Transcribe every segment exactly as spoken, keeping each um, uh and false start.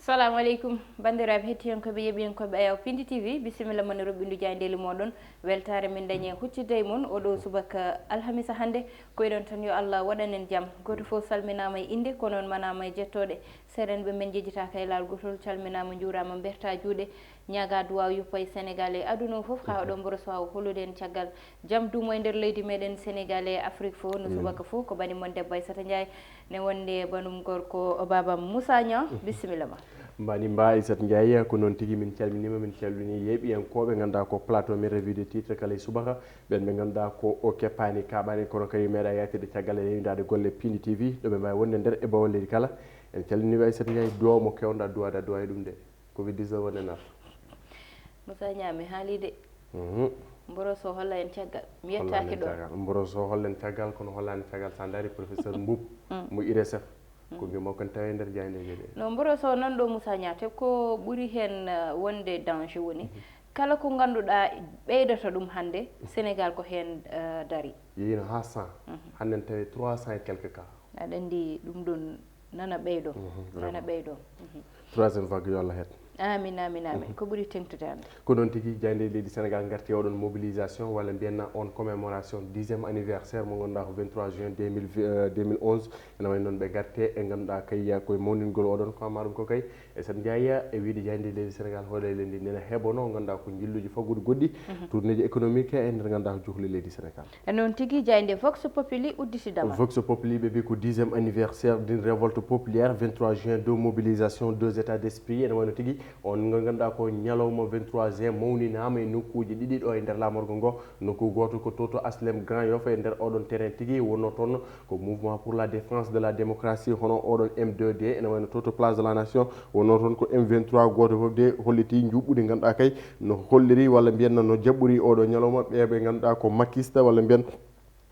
Salamu aleykum, banndiraaɓe hettiyankooɓe, yeɓiyankooɓe Ayaw Pindi T V, bisimilla mon e roɓɓindu jaayndeeli mooɗon. Weltaare min dañi e huccitde e mon oɗo subaka alhamisa hannde. Ko eɗon tan yo Allah waɗan en jam. Gooto fof salminaama e innde, kono on manaama e jettooɗe. Seerenɓe men njejjitaaka e laawol gootol, calminaama, njuuraama, mbertaa juuɗe, ñaagaa duwaaw yuppa e Senegaal e aduna o fof. Haa oɗo mboro so waawa holude en caggal jam duumo e nder leydi meɗen Senegaal e Afrik fof. No subaka fof ko bani mon debbo Aissata Ndiaye, ne wonde banum gorko o Baba Moussa Niang. Bisimilla ma. Mbani mba Aissata Ndiaye, ko noon tigi min calminima, min calmini yeeɓiyankooɓe ngannduɗaa ko plateau men revue de titre kala e subaka. Ɓen ɓe ngannduɗaa ko o keppaani kaɓaani kono kadi meeɗa yaatirde caggal e rewindaade golle Pindi T V, ɗo ɓe mbaawi wonde nder e bawal leydi kala. En calminiiɓe Aissata Ndiaye, duwaaw mo kewnɗaa duwaade a duwaa e ɗum de. Covid dix-neuf wonde naata. Moussa Niang, mi haali de. Mhm. Mboro so holla en caggal. Mi yettaaki ɗo. Holla en caggal. Mboro so holla en caggal, kono hollaani caggal. Sa ndaari professeur Mboup mo IRESSEF. Ko mbiimo kon tawi e nder jaaynde geɗe. No Mboro so nan ɗo Moussa Niang, te ko ɓuri heen, eh, wonde danger woni. Kala ko ngannduɗaa ɓeydata ɗum hannde, Senegaal ko heen, eh, dari. Yeeyino haa cent. Hannde en tawi trois cents et quelques cas. Aɗa anndi ɗum ɗon nana ɓeydo. Mhm, nana vraiment. Ɓeydo. Mhm. Troisième vague yo Allah heed. Amin, amin, amin. Ko ɓuri teŋtude hannde. Ko noon tigi, jaaynde leydi Senegaal ngarti e oɗon mobilisation walla mbiyen on commémoration dixième anniversaire mo ngannduɗaa ko vingt-trois juin deux mille, euh, deux mille onze. Ene wayi noon ɓe ngarte e ngannduɗaa kay koye mawningol oɗon ko amma ɗum ko kay e Aissata Ndiaye e wiyde jaaynde leydi Senegaal hoɗe leydi nena heɓono ngannduɗaa ko njilluji faggudu goɗɗi, tournéeji économique e nder ngannduɗaa ko juhli leydi Senegaal. E noon tigi, jaaynde Vox Populi udditidama. Vox Populi ɓe mbi ko dixième anniversaire d'une révolte populaire, vingt-trois juin, deux mobilisations, deux états d'esprit. Ene wayno tigi on ngo ngannduɗaa ko ñalawma vingt-trois juin mawninaama e nokkuuji ɗiɗi ɗo e nder laamorgo ngo. Nokku gooto ko to to H L M Grand Yoff e nder oɗon terrain tigi wonno toon ko Mouvement pour la Défense de la Démocratie, hono oɗon M deux D, ene wayno to to Place de la Nation, wonno toon ko M vingt-trois, gooto fof de holliti njuɓɓudi ngannduɗaa kay no holliri walla mbiyen no jaɓɓori oɗo ñalawma ɓe ɓe ngannduɗaa ko makista walla mbiyen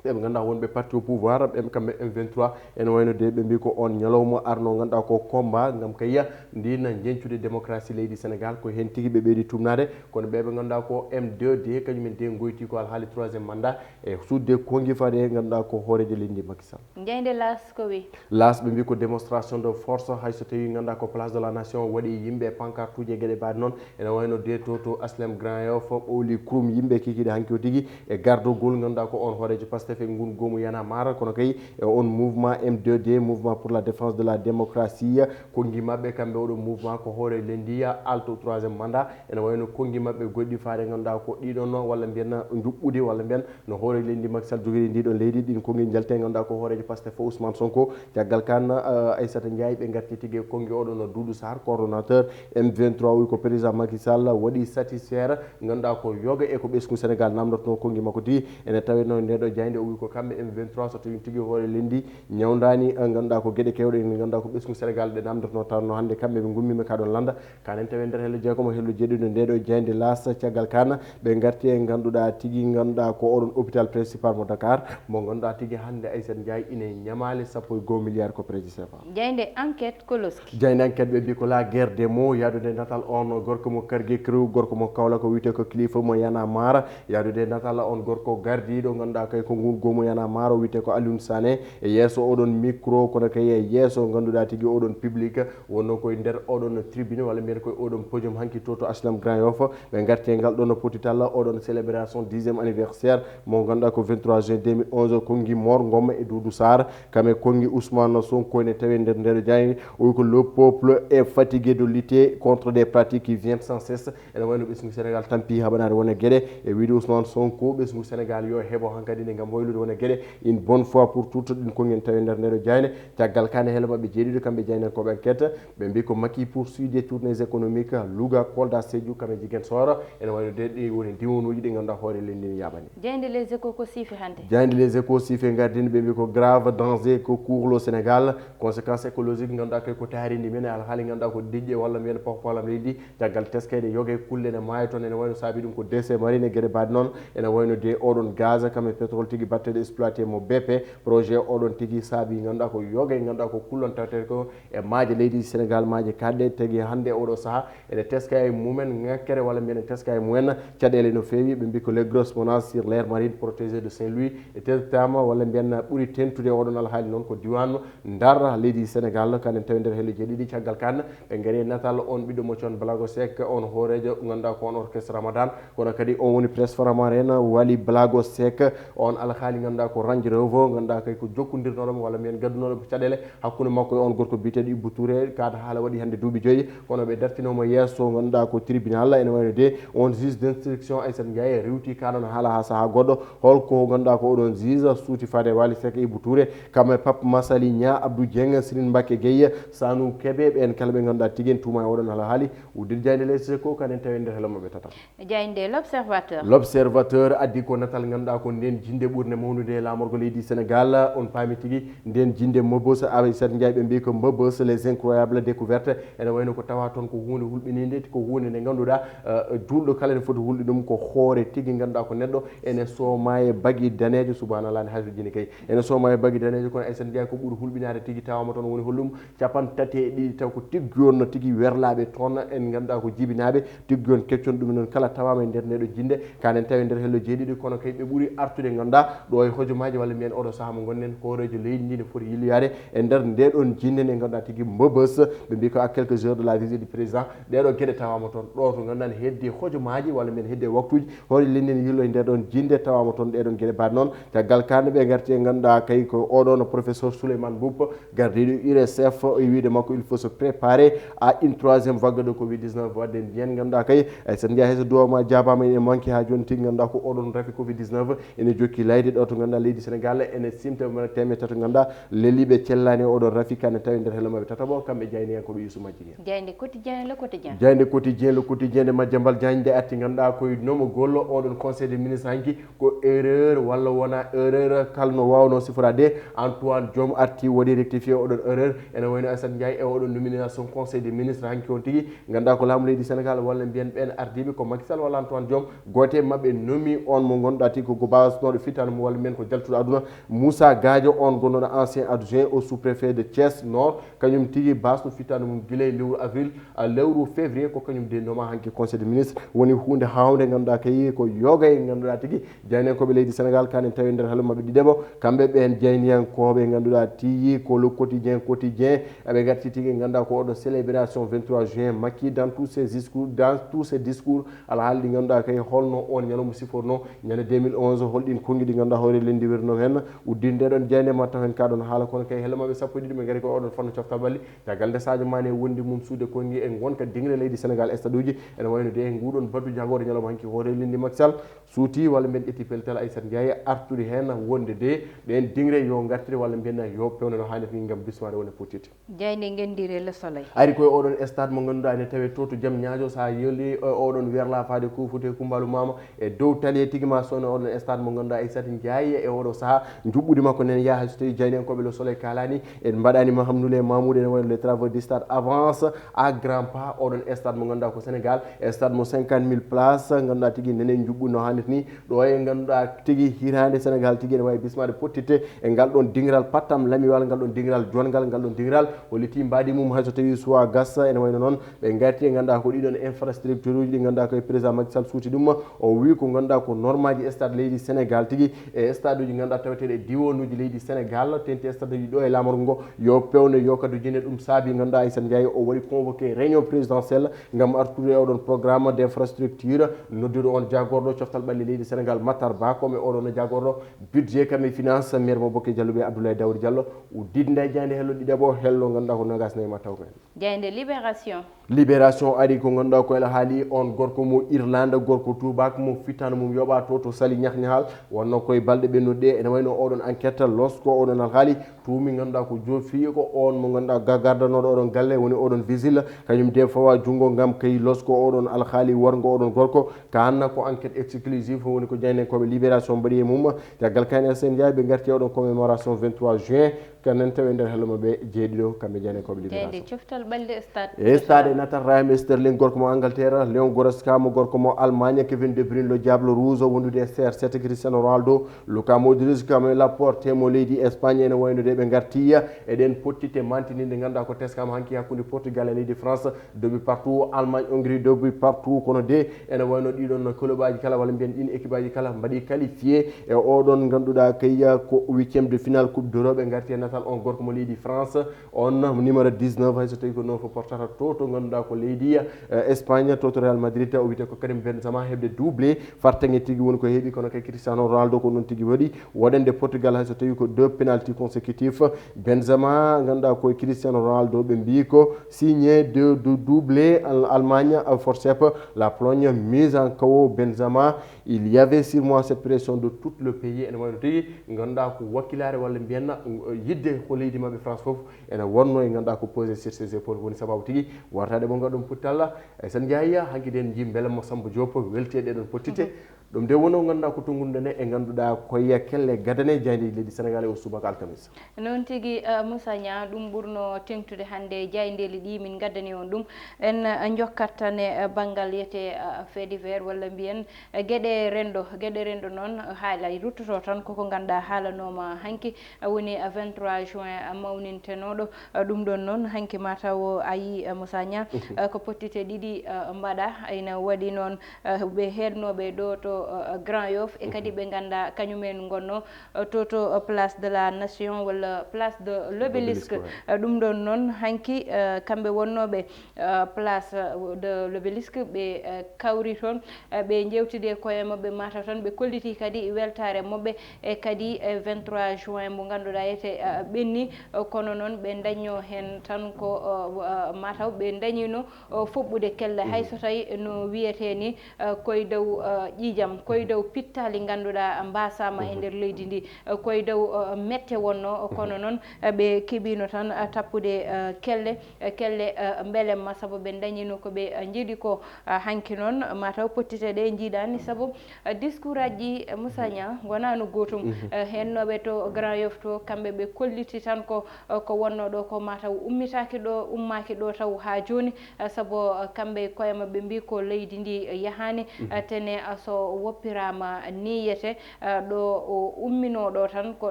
ɓe ɓe ngannduɗaa wonɓe parti au pouvoir, ɓe kamɓe M vingt-trois, ene wayno de ɓe mbi ko on ñalawma arno ngannduɗaa ko combat ngam kay ya ndi na njeñcude démocratie leydi Sénégal, ko heen tigi ɓe ɓeydi tumnaade, kono ɓe ɓe ngannduɗaa ko M deux D, kañum en de ngoyti ko alhaali troisième mandat e suuɗde konngi faade ngannduɗaa ko hooreejo leydi Macky Sall. Jaaynde L'As ko wi? L'As ɓe mbi ko démonstration de force, hay so tawi ngannduɗaa ko Place de la Nation waɗi yimɓe pancartuuji e geɗe mbaɗe noon, ene wayno de to to H L M Grand Yoff ɓowli kurum yimɓe kikiiɗe hanki o tigi e gardogol ngannduɗaa ko on hooreejo Pastef e ngun goomu Y'en a marre, kono kay e on mouvement M deux D, Mouvement pour la Défense de la Démocratie, konngi maɓɓe kamɓe oɗo mouvement ko hoore lendi ya alto troisième mandat, ene wayno konngi maɓɓe goɗɗi faade ngannduɗaa ko ɗiɗon walla mbiyen njuɓɓudi walla mbiyen no hoore leydi Macky Sall jogiri ndi ɗon leydi, ɗin konngi njalte ngannduɗaa ko hooreejo Pastef fof Ousmane Sonko. Caggal kan, eh, Aissata Ndiaye ɓe ngarti tigi e konngi oɗo no Doudou Sarr, coordonnateur M vingt-trois, wi ko président Macky Sall waɗi satisfaire ngannduɗaa ko yoga e ko ɓesngu Sénégal namdotno konngi makko tigi. Ene tawi noon nde ɗo jaaynde o wi ko kamɓe M vingt-trois so tawi tigi hoore leydi ñawndani, eh, ngannduɗaa ko geɗe kewɗe ɗe ngannduɗaa ko ɓesngu Sénégal ɗe namdotno tan no hannde kamɓe ɓe ngummiima ka ɗon lannda. Kanen tawi nder hello jeegomo, hello jeeɗiɗo nde ɗo jaaynde L'As. Caggal kan ɓe ngarti e ngannduɗaa tigi ngannduɗaa ko oɗon hôpital principal mo Dakar mo ngannduɗaa tigi hannde Aissata Ndiaye ine ñamaali sappo e goo milliard ko président CFA. Jaaynde Enquête ko loski? Jaaynde Enquête ɓe mbi ko la guerre des mots, yaadude natal on gorko mo Kargi Crew, gorko mo Kaolack ko wiyetee ko kilifa mo Y'en a marre, yaadude natal on gorko gardiiɗo ngannduɗaa kay ko ngun goomu Y'en a marre o wiyetee ko Alioune Sané e yeeso oɗon micro, kono kay e yeeso ngannduɗaa tigi oɗon public wonno koye nder oɗon tribune walla mbiyen koye oɗon podium hanki to to H L M Grand Yoff. Ɓe ngarti e ngal ɗon pottital oɗon célébration dixième anniversaire mo ngannduɗaa ko vingt-trois juin deux mille onze, konngi Mor Ngom e Doudou Sarr, kam e konngi Ousmane Sonko ene tawi nder nder jaaynde. O wi ko le peuple est fatigué de lutter contre des pratiques qui viennent sans cesse. Ene wayno ɓesngu Sénégal tampi haɓanaade wona geɗe e wiyde Ousmane Sonko, ɓesngu Sénégal yo heɓo hankadi nde ngam waylude wona geɗe une bonne fois pour toutes. Ɗin konngi ene tawi nder nder jaaynde. Caggal kane helo maɓɓe jeeɗiɗo kamɓe jaayndenkooɓe Enquête, ɓe mbi ko Macky poursuit des tournées économiques, Louga, Kolda, Sédhiou, kam e Ziguinchor. Ene wayno de ɗi woni diwonuuji ɗi ngannduɗaa hoore leydi ndi yaaɓani. Jaaynde Les Échos ko siifi hannde? Jaaynde Les Échos siifi ngardini ɓe mbi ko grave danger ko cours le Sénégal, conséquence écologique ngannduɗaa kay ko taarindi men e alhaali ngannduɗaa ko diƴƴe walla mbiyen pohpolam leydi. Caggal teskede yoga e kulle ene maayo toon, ene wayno saabi ɗum ko déchets marine e geɗe mbaɗe noon, ene wayno de oɗon gaz kam e pétrole tigi Batteɗo exploité mo B P. Projet oɗon tigi saabi ngannduɗaa ko yoga e ngannduɗaa ko kullon tawtee ko e maaje leydi Sénégal, maaje kaɗɗe tigi hannde oɗo saha ene teska e mumen ŋakkere walla mbiyen teska e mumen caɗeele no feewi. Ɓe mbi ko les grosses menaces sur l'aire marine protégée de Saint-Louis e tentama walla mbiyen ɓuri tentude oɗon alhaali noon ko diwan Ndar leydi Sénégal. Kanen tawi nder helle jeeɗiɗi caggal kan ɓe ngari e natal on ɓiɗɗo mo con Blago Seck, on hoorejo ngannduɗaa ko on orchestre Ramadan, kono kadi on woni presse faramaren Wali Blago Seck. On alhaali ngannduɗaa ko Range Rover ngannduɗaa kay ko jokkondirnoɗo mo walla mbiyen gaddunoɗo mo caɗeele hakkunde makko e on gorko biyeteɗo Ibou Touré. Kaata haala waɗi hannde duuɓi joyi kono ɓe dartinomo yeeso ngannduɗaa ko tribunal ene wayno de on juge d'instruction Aissata Ndiaye rewti kaɗon haala ha saaha goɗɗo. Holko ngannduɗaa ko oɗon juge suuti faade Wali Seck, Ibou Touré, kam e Pape Massali Niang, Abdou Dieng, Serigne Mbacké Gueye, Sanou Kébé, ɓen kala ɓe ngannduɗaa tigi en tuuma e oɗon alhaali. Uddin jaaynde Les Échos kanen tawi nder helo maɓɓe tata. Jaaynde L'Observateur. L'Observateur addi ko natal ngannduɗaa ko nden jinde ɓurde mawnude e laamorgo leydi Sénégal. On paami tigi nden jinde Mbëbës, Aissata Ndiaye ɓe mbi ko Mbëbës les incroyables découvertes. Ene wayno ko tawa toon ko huunde hulɓininde, ko huunde nde ngannduɗaa eh, juulɗo kala ene foti hulde ɗum ko hoore tigi ngannduɗaa ko neɗɗo ene sooma e bagi daneejo, subhanallah, ne hayso jini kay ene sooma e bagi daneejo. Kono Aissata Ndiaye ko ɓuri hulɓinaade tigi tawama toon woni holɗum? Capanɗe tati e ɗiɗi taw ko tiggi on no tigi werlaaɓe toon en ngannduɗaa ko jibinaaɓe tiggi on keccon. Ɗum noon kala tawama e nder ndeɗo jinde kanen tawi e nder hello jeeɗiɗi kono kay ɓe ɓuri artude ngannduɗaa ɗo e hojomaaji walla mbiyen oɗo saha mo gonɗen hoorejo leydi ndi ne foti yilloyaade e nder ndeɗon jinde nde ngannduɗaa tigi Mbëbës. Ɓe mbi ko à quelques heures de la visite du président ɗeɗo geɗe tawama toon ɗo to ngannduɗaa ne heddi hojomaaji walla mbiyen heddi e waktuuji hoore leydi ndi ne yillo e ndeɗon jinde tawama toon ɗeɗon geɗe mbaɗ noon. Caggal kane ɓe ngarti e ngannduɗaa kay ko oɗo no professeur Souleymane Mboup gardiɗo URSF e wiide makko il faut se préparer à une troisième vague de covid dix-neuf. Wadde mbiyen ngannduɗaa kay Aissata Ndiaye hayso duwama jaabama ene manki ha joni tigi ngannduɗaa ko oɗon rafi covid dix-neuf ene jokki layde ɗo to ngannduɗaa leydi Sénégal ene simta mana temeɗɗe tato ngannduɗaa leliɓe cellani e oɗon rafi kane tawi nder helo maɓɓe tataɓo kamɓe jayniyankoɓe Youssouf Majjigi. Jaaynde Quotidien, Le Quotidien. Jaaynde Quotidien, Le Quotidien nde Madiambal Diagne nde arti ngannduɗaa koye nomogol oɗon conseil des ministres hanki ko erreur walla wona erreur kala no wawno siforade. Antoine Diome arti waɗi rectifié oɗon erreur ene wayno Aissata Ndiaye e oɗon nomination conseil des ministres hanki on tigi ngannduɗaa ko laamu leydi Sénégal walla mbiyen ɓen ardiɓe ko Macky Sall walla Antoine Diome. Gooto e maɓɓe nomi on mo ngannduɗaa tigi ko basnoɗo fittaandu mum walla mbiyen ko jaltuɗo aduna, Moussa Gadio, on gonnoɗo ancien adjoint au sous-préfet de Thiès Nord, kañum tigi basno fittaandu mum gila e lewru avril, a, lewru février ko kañum de noma hanki conseil de ministre. Woni huunde hawnde ngannduɗaa kay ko yoga e ngannduɗaa tigi jayniyankoɓe leydi Sénégal kanen tawi nder haala maɓɓe ɗiɗeɓo kamɓe ɓen jayniyankoɓe ngannduɗaa tigi ko Le Quotidien, Quotidien. Eɓe garti tigi ngannduɗaa ko oɗo célébration vingt-trois juin Macky dans tous ses discours, dans tous ses discours alhaali ɗi ngannduɗaa kay holno on ñalawma siforno ñande deux mille onze, holɗin konngi ɗi ngannduɗaa hoore leydi wirno hen. Uddinde ɗon jayne ma taw hen ka ɗon haala kono kay helle maɓɓe sappo e ɗiɗi ɓe ngari ko oɗon fannu coftal ɓalli. Caggal nde Sadio Mané wondi mum suude konngi e ngonka dingre leydi Sénégal stade uji ene wayno de nguɗon batu jagore ñalawma hanki hoore leydi Macky Sall suuti walla mbiyen ƴetti pellital Aissata Ndiaye artude hen wonde de ɗen dingre yo ngartire walla mbiyen yo pewne no hannirta ni ngam bismade wone pottirde. Jayde ngenndire Le Soleil. Ari koye oɗon stade mo ngannduɗaa ene tawe to to Diamniadio, sa yeeli e oɗon werla faade Koufoute Koumbaloumama e dow tali e tigi ma sone oɗon stade mo ngannduɗaa Aissata Ndiaye e oɗo saha njuɓɓudi makko nen yaha so tawi jayniyankoɓe Le Soleil kalani en mbaɗani ma Hamdoulaye Mamoudou ene wayno les travaux du stade avance à grands pas. Oɗon stade mo ngannduɗaa ko Sénégal stade mo cinquante mille place ngannduɗaa tigi nenen njuɓɓudi no hannirta ni ɗo e ngannduɗaa tigi hirande Sénégal tigi ene wawi bismade pottitte e ngal ɗon dingiral pattam lamiwal, ngal ɗon dingiral jonngal, ngal ɗon dingiral holliti mbaadi mum hayso tawi suwa gasa. Ene wayno noon ɓe ngarti e ngannduɗaa ko ɗiɗon infrastructure uji ɗi ngannduɗaa koye président Macky Sall suuti ɗum o wi ko ngannduɗaa ko normaji stade leydi Sénégal tigi e stade uji ngannduɗaa taweteɗe e diwonuji leydi Sénégal tenti stade uji ɗo e lamorgo ngo yo pewne yo kadu jine. Ɗum saabi ngannduɗaa Aissata Ndiaye o waɗi convoqué réunion présidentielle ngam artude e oɗon programme d' infrastructure nodduɗo on jagorɗo coftal ɓalli leydi Sénégal Matar Ba comme oɗon jagorɗo budget kam e finance maire mo Bokke Diallo ɓe Abdoulaye Daouda Diallo udditde e jayde hello ɗiɗaɓo hello ngannduɗaa ko nogas nayi ma taw ko en. Jayde Libération. Libération ari ko ngannduɗaa ko ela haali on gorko mo Irlande gorko tubaak mo fittaandu mum yoɓa to to sali ñahñahal wonno koye balɗe ɓennuɗe ene wayno oɗon enquête losko oɗon alhaali tuumi ngannduɗaa ko joofi ko on mo ngannduɗaa ga gardanooɗo oɗon galle woni oɗon vigile kañum de fawa junngo ngam kay losko oɗon alhaali warngo oɗon gorko. Ka hanna ko enquête exclusive woni ko jaynenkooɓe Libération mbaɗi e mum. Caggal kayne S N J I ɓe ngarti e oɗon commémoration vingt-trois juin Kanen tawi nder hello maɓɓe jeeɗiɗo kamɓe jane koɓe Jeyde libération. Coftal ɓalli stade. E stade natal Raheem Sterling gorko mo Angleterre, Leon Goretzka mo gorko mo Allemagne, Kevin De Bruyne le Diable Rouge wondude e C R sept, Cristiano Ronaldo, Luka Modric, Kamel Laporte mo leydi Espagne, ene wayno de ɓe garti e ɗen pottite mantini nde ganduɗa ko teskama hanki hakkude Portugal e leydi France, deux buts partout, Allemagne Hongrie deux buts partout, kono de ene wayno ɗiɗon club aji kala walla mbiyen ɗin équipe aji kala mbaɗi qualifié e oɗon ganduɗa kay ko huitième de finale coupe d'Europe, ɓe garti e natal on gorko mo leydi France, on numéro dix-neuf, hayso tawi ko noon ko portata to to ganduɗa ko leydi eh, Espagne, to to Real Madrid, o wiyete ko Karim Benzema heɓde doublé, fartaŋe tigi woni ko heɓi, kono kay Cristiano Ronaldo ko noon tigi waɗi, waɗande Portugal hayso tawi ko deux penalty consécutif. Benzema ganduɗa ko Cristiano Ronaldo ɓe mbi ko signé de, de doublé Al- Allemagne, euh, forcep la Pologne, mise en K O Benzema, il y avait sur moi cette pression de tout le pays, ene wayno tigi ganduɗa ko wakkilare walla mbiyanna eh, yidde ko leydi mabɓe France foof ene wonno e ganduɗa ko posé sur ses épaules, woni sababu tigi wartade mo ngaɗum puttalla. E sen jeeya hanki den jim beele mo Samba Diop welte ɗeɗon pottite. Ɗum de wono ganduɗa ko tungunde ne e ganduɗa koye kelle gadane jaydi leydi Sénégal e o subaka alkamis. Noon tigi eh, Moussa Niang, ɗum ɓurno teŋtude hannde e jaayndeeli ɗi min ngaddani on ɗum. En eh, njokkat tan e eh, banngal yete eh, fait divers walla mbiyen eh, geɗe renndo. Geɗe renndo noon eh, haala ruttoto tan koko ngannduɗa haalanooma hanki eh, woni eh, vingt-trois juin eh, mawnintenooɗo. Eh, ɗum ɗon noon hanki mataw a yii eh, Moussa Niang eh, ko pottite ɗiɗi eh, mbaɗa. Ina waɗi noon eh, ɓe heednooɓe ɗo to eh, Grand Yoff e kadi ɓe ngannduɗa kañumen ngonno eh, to to eh, Place de la Nation walla Place de l'Obélisque. Eh, ɗum ɗon noon hanki eh, kamɓe wonnooɓe eh, Place eh, de l'Obélisque ɓe eh, kawri toon eh, ɓe njewtidi e koye maɓɓe mataw tan ɓe kolliti kadi weltaare maɓɓe e kadi eh, vingt-trois juin mo ngannduɗa ete eh, ɓenni eh, kono noon ɓe dañno heen tan ko eh, eh, mataw ɓe dañino o fuɓɓude kelle hay so tawi no wiyetee ni eh, koye dow eh, ƴiiƴam, koye dow pittaali ngannduɗa mbasaama e nder leydi ndi, eh, koye dow eh, mette wonno. Kono noon eh, ɓe keɓino tan eh, tappude eh, kelle eh, kelle eh, mbelemma sabu ɓe dañino ko ɓe eh, njiɗi ko. Eh, hanki noon mataw pottite ɗe njiiɗani sabu eh, discours aji ɗi eh, Moussa Niang ngonano gootum. Eh, heennoɓe to Grand Yoff to kamɓe ɓe kolliti tan ko eh, ko wonno ɗo ko mataw ummitaki ɗo ummaki ɗo taw ha joni. Eh, sabu eh, kamɓe koye maɓɓe mbi ko leydi ndi eh, yahani eh, tene eh, so woppirama niyete eh, ɗo o ummino ɗo tan ko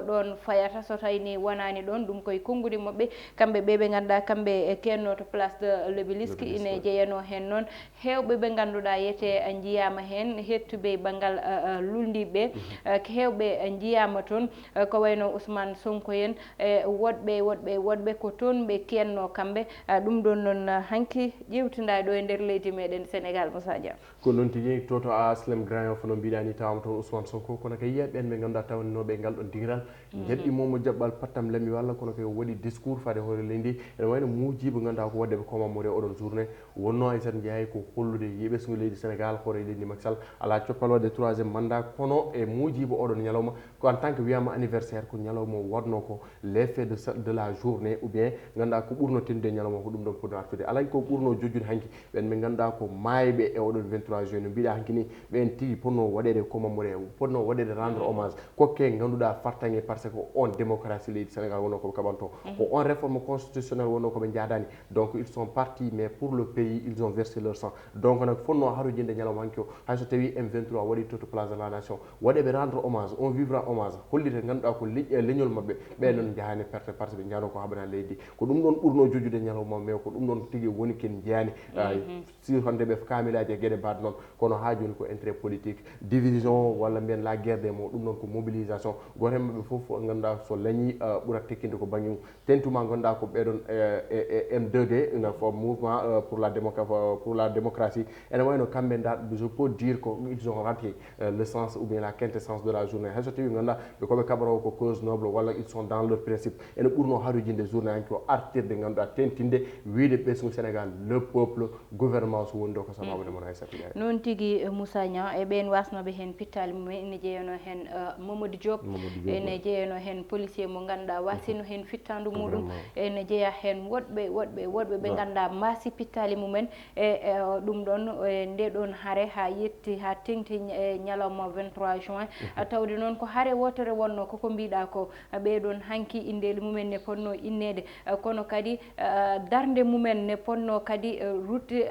ɗon fayata so tawi ni wonani ɗon ɗum koye konguɗi maɓɓe kamɓe ɓe ɓe ganduɗa kamɓe e kenno to Place de l'Obélisque ine jeyano hen noon. Hewɓe ɓe ganduɗa yete eh, jiyama hen hettuɓe banngal eh, eh, lulndiɓe eh, hewɓe eh, jiyama toon eh, ko wayno Ousmane Sonko en e woɗɓe woɗɓe woɗɓe ko toon ɓe kenno kamɓe. Eh, ɗum ɗon noon eh, hanki ƴewtinda ɗo e nder leydi meɗen Sénégal Moussa Dia. Ko noon tigi to to Aslem Grand Yoff no mbiɗa ni tawama toon Ousmane Sonko kono kay yiya ɓen ɓe ganduɗa tawaninoɓe e ngal ɗon dingiral jaɓɓi momo jaɓɓal pattam lammi walla kono kay o waɗi discours faade hoore leydi ene wayno muujibo ganduɗa ko wadde ɓe koma mori oɗon journée wonno Aysata Ndiaye ko hollude e ɓesngu leydi Sénégal hoore leydi Macky Sall ala coppal wadde troisième mandat kono e muujibo oɗon ñalawma ko en tant que wiyama anniversaire ko ñalawma o waɗno ko les faits de, de la journée ou bien ganduɗa ko ɓurno tendude e ñalawma ko ɗum ɗon poɗɗo artude alay ko ɓurno jojjude hanki ɓen ɓe ganduɗa ko maayɓe e oɗon vingt-trois juin no mbiɗa hanki ni ɓen tigi ponno waɗede commémorer ponno waɗede rendre hommage kokke ganduɗa fartaŋe par ce que on démocratie leydi Sénégal wonno koɓe kaɓanto ko on réforme constitutionnelle wonno koɓe jaadani donc ils sont partis mais pour le pays ils ont versé leur sang donc nag fonno harujinde ñalawma hanki o hayso tawi M vingt-trois waɗi to to Place de la Nation waɗeɓe rendre hommage on vivra hommage hollita ganduɗa ko leñol mabɓe ɓe noon jahani perte par ce que ɓe jahano ko haɓana leydi ko ɗum ɗon ɓurno jojjude ñalawma mais ko ɗum ɗon tigi woni ken jeyani si hande ɓe kaamilaji e gueɗe mbaɗ noon kono ha joni ko intérêt politique division walla mbiyen la guerre des mots ɗum ɗon ko mobilisation goto hen mabɓe foof ganduɗa so leñi ɓurat tekkinde ko banggue mum tentuma ganduɗa ko ɓeɗon e M deux D ina fo mouvement pour la démocratie pour la démocratie ene wayno kamɓe da je peux dire ko ils ont raté le sens ou bien la quintessence de la journée hayso tawi ganduɗa ɓe koɓe kaɓaro ko cause noble walla ils sont dans leur principe ene ɓurno harujinde journée hanki o artirde ganduɗa tentinde wiide ɓesngu Sénégal le peuple gouvernement so woni ɗo ko sababude mon hay sappiɗare. Noon tigi Moussa Niang e ɓe En wasnoɓe heen pittaali mumen, ene jeeyano heen Mamadou Diop, ene jeeyano heen policier mo ngannduɗaa wasino heen fittaandu muɗum, ene jeeya heen woɗɓe woɗɓe woɗɓe ɓe ngannduɗaa mbaasi pittaali mumen. E ɗum ɗoon, e nde ɗoon hare haa yetti haa teŋti e ñalawma vingt-trois juin. Tawde noon ko hare wootere wonno, koko mbiɗa ko, ɓee ɗoon hanki indeeli mumen ne ponno inneede, kono kadi darnde mumen ne ponno kadi rutti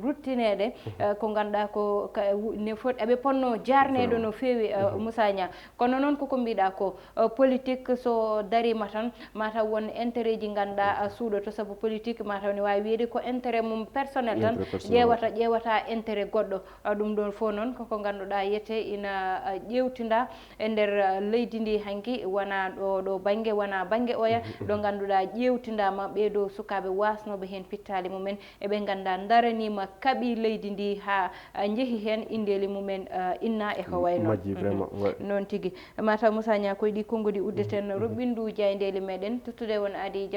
ruttineede. Ko ngannduɗaa ko ne foti, eɓe ponno jaarneede no feewi. Moussa Niang, kono noon koko mbiɗa ko, politique so dariima tan mataw won intérêt ji ngannduɗaa suuɗoto, sabu politique mataw ne waawi wiyeede ko intérêt mum personnel tan, ƴeewata ƴeewata intérêt goɗɗo. Ɗum ɗoon fof noon koko ngannduɗaa yete ina ƴeewtinda e nder leydi ndi hanki, wona ɗo ɗo bannge, wona bannge oya, ɗo ngannduɗaa ƴeewtindaama ɓee ɗo sukaaɓe wasnoɓe heen pittaali mumen, eɓe ngannduɗaa daraniima, kaɓi leydi ndi haa njehi heen, indeeli mumen inna e ko wayi noon. Noon tigi. Mataw Moussa Niang, koye ɗi konngudi uddeten roɓɓindu jaayndeeli meɗen, tottude won aadi